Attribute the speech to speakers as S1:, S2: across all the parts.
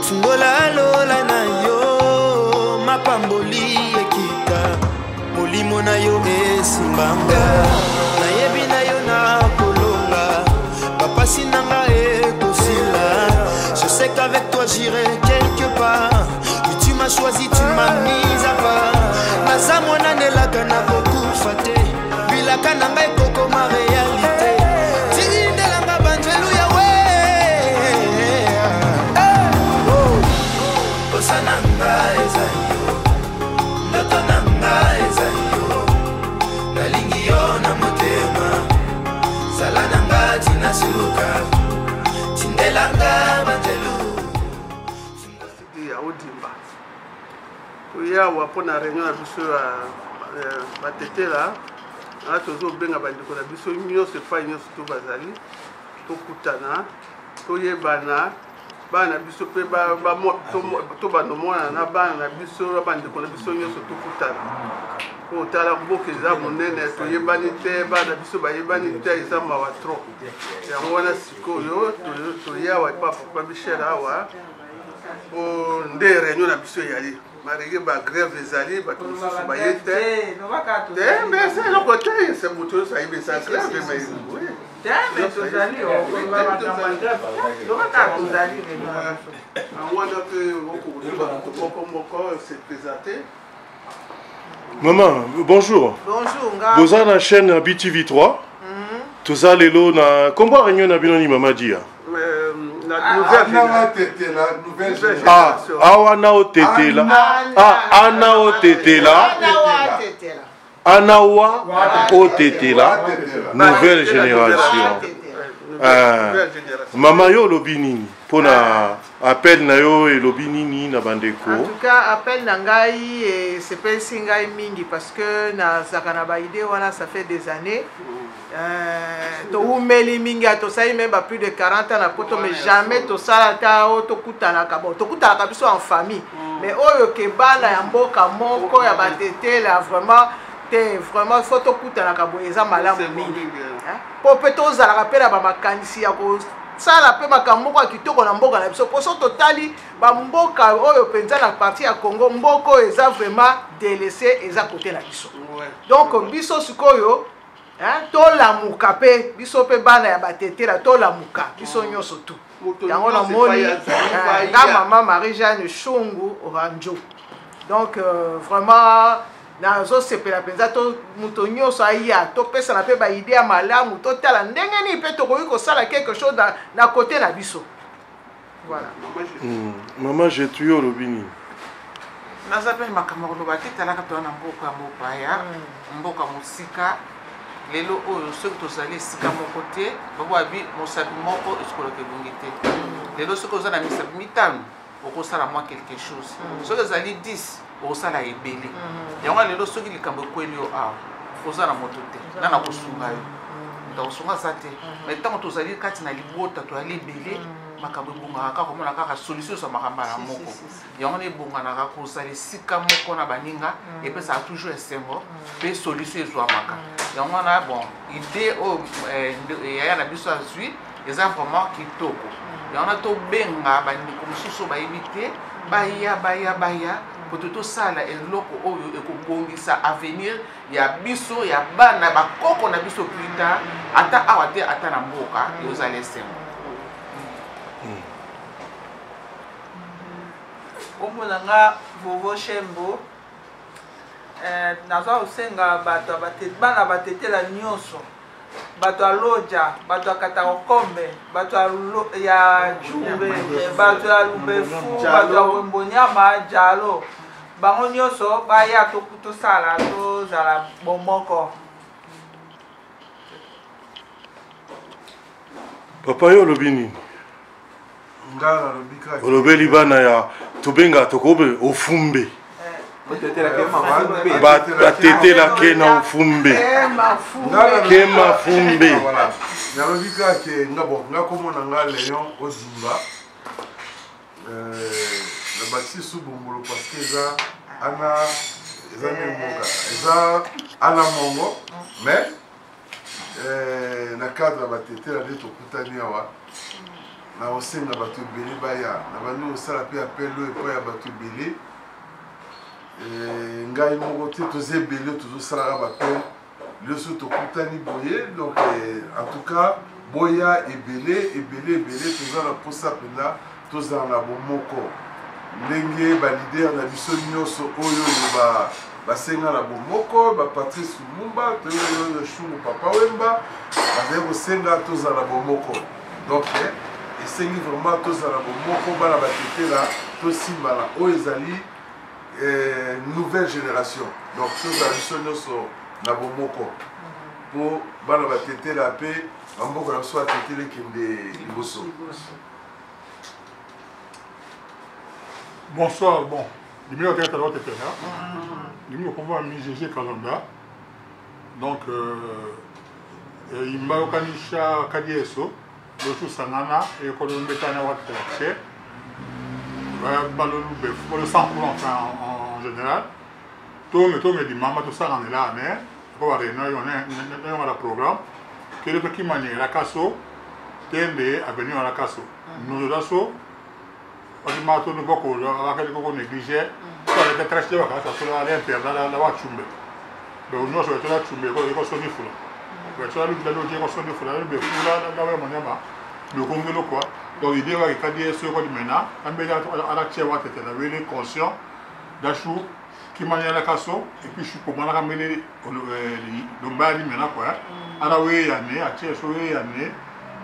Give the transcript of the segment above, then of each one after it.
S1: Fungola lola na yo, mapamboli ekita, molimo na yo esimbanga. Nayebi na yo nakolonga, bapasi na nga ekosila. Je sais qu'avec toi j'irai quelque part. Oui, tu m'as choisi, tu m'as mis à part. Naza mwana nelaka nakokufa te, bilaka na ngai ekokoma réalité. Tindelanga banjelu ya we. Posa na nga eza yo, ndoto na nga eza yo, nalingi yo na motema, zala na nga tina suka, tindelanga banjelu.
S2: Ya Odimba toye awa mpo na réunion na biso ya batetela wana. Tozobenga bandeko na biso nyonso epai nyonso to bazali, tokutana, toyebana, bana na biso mpe tobanda omonana na bana na biso na bandeko na biso nyonso. Tokutana po tala mboka eza monene, toyebani te, bana na biso bayebani te, eza mawa trop. Yango wana sikoyo toye awa epa papa Michel awa po nde réunion na biso eyali. Malgré bagrève ezali, bato mosusu baye te te, mais eza eloko te, se moto nyonso ayebi eza grève, mais oui.
S3: Tozali.
S2: Yango wana mpe okokotoba moto moko moko se présenter.
S4: Maman, bonjour.
S3: Bonjour, nga.
S4: Boza na chaîne BTV3. Toza lelo na kombo réunion na bino ni mama Dia?
S2: La nouvelle
S5: Nouvelle.
S4: Ah, awa na otetela. Ah, ana otetela. Ana wa otetela. Nouvelle génération. Ah, mama, yo olobi nini mpona appel na yo? Elobi nini na bandeko?
S3: En tout cas, appel na ngai esepelisi ngai mingi parce que nazalaka na baidée wana, ça fait des années. Towumeli mingi, tosali même ba plus de 40 ans na poto, mais jamais tosala ata oyo tokutanaka. Bon, tokutanaka biso en famille, mais oyo ke bana ya mboka moko ya batetela, vraiment te. Vraiment, faut tokutanaka boye, eza malamu mingi mpo mpe tozalaka mpe na bamakanisi ya kosala mpe makambo moko ya kitoko na mboka na biso. Mpo so totali bamboka oyo mpenza na partie ya Congo, mboka oyo eza vraiment délaissé eza kote na biso. Donc biso sikoyo tolamuka mpe biso mpe bana ya batetela, tolamuka biso nyonso tu. Yango namoni nga mama Marie Jeanne Shungu Oranjo. Donc vraiment nazosepela mpenza to moto nyonso aya, topesana mpe baidée ya malamu, totala ndenge nini mpe tokoki kosala quelque chose na côté na biso. Voilà.
S4: Mama Jetu, yo olobi nini?
S6: Naza mpe makambo ya koloba te. Talaka, toza na mboka ya mopaya, mboka mosika. Lelo oyo soki tozali esika moko te, baboyabi mosapi moko esikolaka ebongi te. Lelo soki oza na misapi 5, okosala mwa quelque chose. Soki ezali 10, okosala ebele. Yango lelo soki likambo ekweli yo awa, oza na moto te nga na kosunga yo, moto akosunga aza te. Mais ntango tozali kati na libota, toyali ebele, makambo ebongaka kaka, komona kaka solution ezwamaka mbala moko. Yango wana ebonganaka kozala esika moko na baninga, epesaka toujours esengo mpe solution ezwamaka. Yango wana, bon, idée oyo yaya na biso azwi eza vraiment kitoko. Yango wana tobenga bandeko mosusu oyo bayebi te, baya, baya, baya, po to tosala eloko oyo ekobongisa avenir ya biso, ya bana, bakoko na biso plus tard, ata awa te, ata na mboka, ezala esengo.
S3: Kombo na nga Vovo Shembo. Naza kosenga bato bana batetela nyonso, bato ya Lodja, bato ya Katako-Kombe, bato ya Jumbe, bato ya Lubefu, bato ya Wembonyama, Jalo, bango nyonso baya, tosala, tozala bomoko.
S4: Papa, yo olobi nini?
S5: Nga nalobi kaka
S4: Olobeli bana ya tobenga tokobe ofumbe, batetelake na ofumbe ke mafumbe.
S5: Voilà. Nalobi kaka ke nga, bon, nga komona nga Léon Ozimba, nabakisi su bombolo parce que eza ana, eza nde mboka, eza ana mongo, mais na cadre ya batetela nde tokutani awa. Nakosenga bato ebele baya. Nabandi kosala mpe appel oyo epai ya bato ebele. Eh, ngai moko te, toza ebele tozosalaka baappel nyonso tokutani boye. Donc eh, en tout cas boya ebele ebele ebele, toza na mposa mpenza tozala na bomoko ndenge balider na biso nyonso oyo oyo basenga na bomoko, bapatrice Lumumba toyoyo Shungu, Papa Wemba bazali kosenga tozala na bomoko. Donc eh, esengi vraiment tozala bomoko, bana batetela tosimbana, oyo ezali eh, nouvelle génération. Donc tozala biso nyonso na bomoko mpo bana batetela mpe bamboka na biso batetela ekende liboso.
S7: Bonsoir, bon, numéro tete la tetela, numéro kombo mi GG Kalonda. Donc euh, imba yokanisha kadieso lotusangana ekolombetana watetela balolu befu balo sans courant, enfin en général tonge tonge dimama tosanganela ane ko ba réunion yo ne ne yo la programme kele to kimanyela kaso tende avenue la kaso nozo so wadima to no boko akali koko négligé to ale traché wa kasa so la interne la la wa chumbe be nyonso to la chumbe ko ko soni fula be to la lu la lu ko soni fula be fula la wa monema le kongelo quoi. Donc idée wa kadi so ko dimena ambe ya ala che wa tete la wele conscient dashu kimanyela kaso et puis je suis pour moi la mele le mbali mena quoi ala we ya ne a che so we ya ne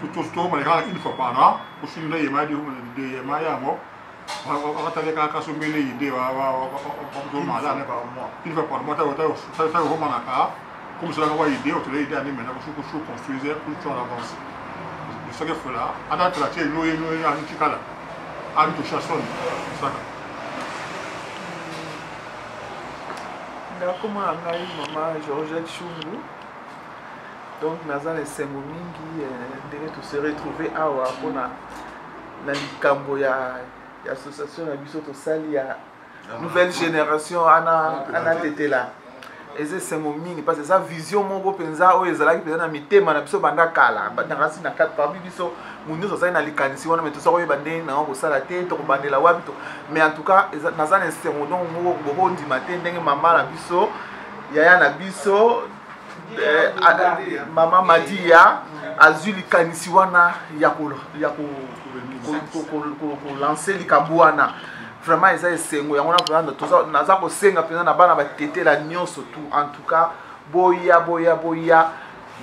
S7: tout tout tout mais une fois par an ushinda yema di de yema ya mo wakatale ka kaso mele ide wa wa wa do mala ne une fois par mois ta ta ta ta ho manaka comme ça wa ide o tele ide ani mena ko ko construire pour tout en avance le sake fula ada traché no no ani tikala ani to chason saka.
S8: Nga kombo na ngai mama Georgette Chungu. Donc naza na esengo mingi ndenge tose retrouve awa mpona na likambo ya association na biso tosali ya nouvelle génération ana ana tetela. Eza esengo mingi parce eza vision moko mpenza oyo ezalaki mpenza na mitema na biso banda kala, nakasi na kati parmi biso moto nyonso azali na likanisi wana, mais toza koyeba ndenge nango kosala te, tokobandela wapi to. Mais en tout cas naza na esengo donc moko bokondima te ndenge mama na biso, yaya na biso, mama Madia azwi likanisi wana ya kolancer likambo wana. Vraiment eza esengo yango na vraiment naza kosenga mpenza na bana batetela nyonso tout. En tout cas boya boya boya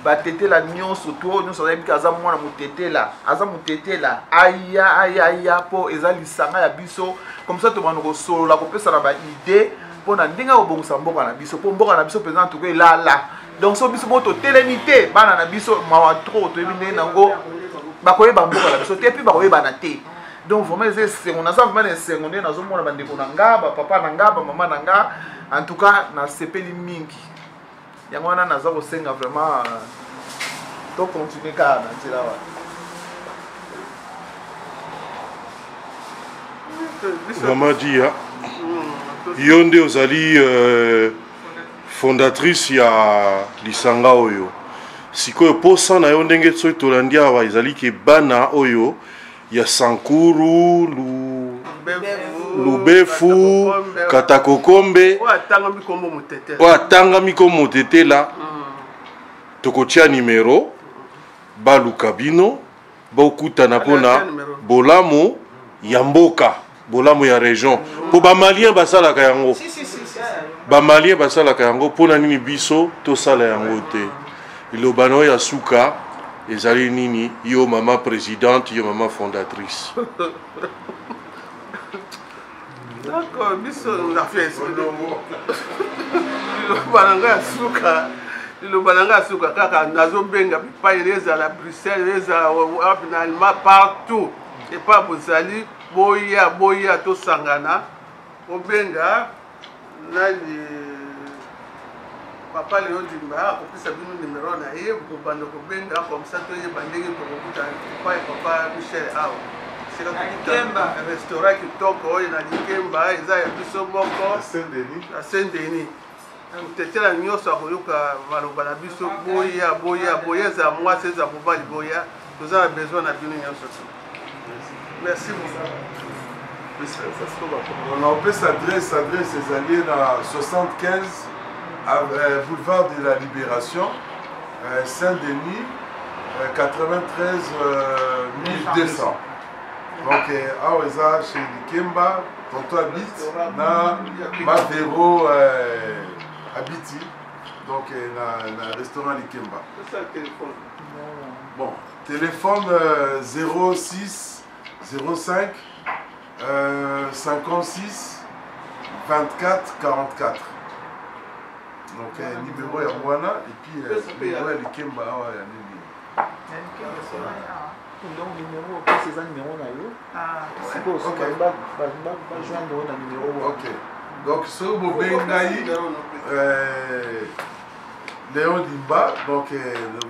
S8: batetela nyonso to oyo nyonso azayebi aza mwana motetela, aza motetela, aya aya aya mpo eza lisanga ya biso. Comme ça tobanda kosolola, kopesana ba idée mpo na ndenge ya kobongisa mboka na biso, mpo mboka na biso mpenza ntuku elala. Donc so biso moko totelemi te, bana na biso mawa trop, toyebi ndenge nango bakoyeba mboka na biso te, mpe bakoyebana te. Donc vraiment eza esengo, naza vraiment na esengo ndenge nazomona bandeko na nga, bapapa na nga, bamama na nga. En tout cas nasepeli mingi, yango wana naza kosenga vraiment tocontinue kaka na nzela wana.
S4: Mama Dia, yo nde ozali fondatrice ya lisanga oyo. Sikoyo posa na yo ndenge soki tolandi awa ezali ke bana oyo ya Sankuru, Lubefu, Katakokombe oyo atangami kombo motetela, tokotia numero baluka bino bokutana mpona bolamu ya mboka, bolamu ya region, mpo bamalien basalaka yango, bamalien basalaka yango, mpona nini biso tosala yango te? Liloba na oyo ya suka ezali nini, yo mama présidente, yo mama fondatrice?
S2: D'accord, biso liloba na ngai ya suka, liloba na ngai ya suka kaka nazobenga bipai, ezala Bruxelles, ezala wapi na Allemagne, partout epai bozali, boya boya tosangana. Obenga nani, papa Leo Ndimba akopesa bino numero na ye, kobanda kobenga comme ça toyeba ndenge tokokuta epai ya papa Michel awa. Sika tokuta restaurant kitoko oyo na Likemba, eza ya biso moko na Saint Denis. Motetela nyonso akoyoka maloba na biso, boya boya boya, eza mwasi eza mobali, boya, toza na besoin na bino nyonso. Merci beaucoup.
S5: Opesa adresse. Adresse ezali na 75 boulevard de la Libération, Saint-Denis, 93 1200. Donc awa eza chez Likemba, tonton Abit na Mavero Abiti, donc na restaurant Likemba. Bon, téléphone 06 05 56 24 44. Donc numéro ya mwana et puis numéro ya Likemba awa ya nini.
S8: Donc numéro opesi eza numéro na yo. Sikoyo bajoindre yo na numéro.
S5: Ok, donc soki bobengi ngai Léon Dimba, donc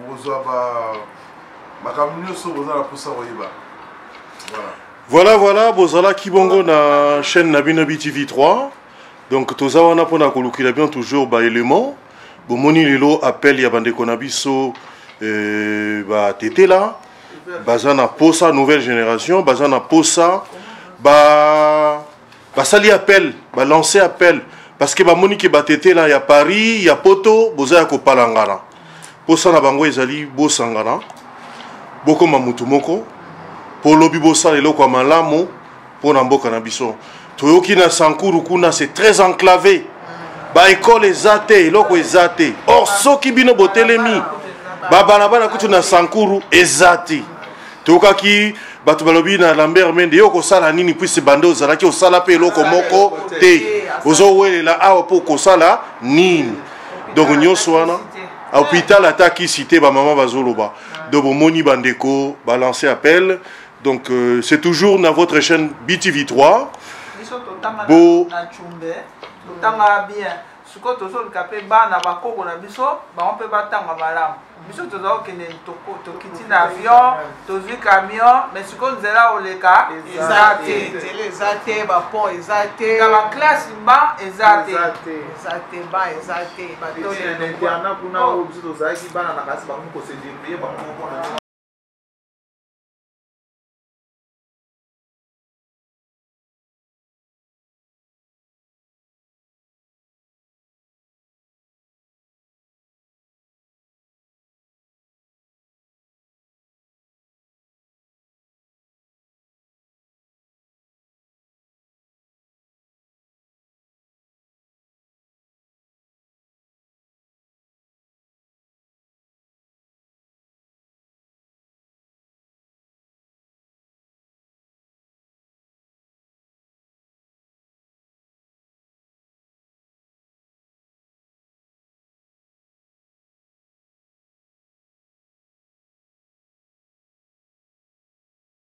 S5: bozwa makambo nyonso boza na mposa koyeba. Voilà.
S4: Voilà, bozalaki bongo na chaîne na bino BTV 3. Donc toza wana mpona kolukila bien toujours baélément. Bomoni lelo appel ya bandeko na biso batetela baza na posa, nouvelle génération baza na posa, ba basali appel, balance appel parce que bamoni ke batetela ya Paris, ya Poto, boza ya kopalangana. Posa na bango ezali bosangana, bokoma mutu moko mpo lobi bosala eloko ya malamu mpo na mboka na biso. Toyoki na Sankuru kuna, c'est très enclavé, baekole eza te, eloko eza te. Or soki bino botelemi, babalabala kutu na Sankuru eza te. Toyokaki bato balobi na Lambert Mende: yo okosala nini puisque bande ozalaki osala mpe eloko moko te, ozowelela awa mpo okosala nini? Donc nyonso wana, hôpital ata kisi te, bamama bazoloba. Donc bomoni bandeko balance appel. Donc c'est toujours na votre chaîne BTV 3.
S3: Biso totanga na Tshumbe, totanga bien. Sikoyo tozoluka mpe bana bakoko na biso, bango mpe batanga malamu. Biso toza kokende, tokiti na avion, tozwi camion, mais sikoyo nzela oleka eza te.
S6: Nzela eza te, bapont eza te.
S3: Na baklasse ba eza te.
S6: Eza
S3: te, ba eza te.
S8: Internat kuna oyo biso tozalaki bana na kasi, bango kose débrouiller bango moko na.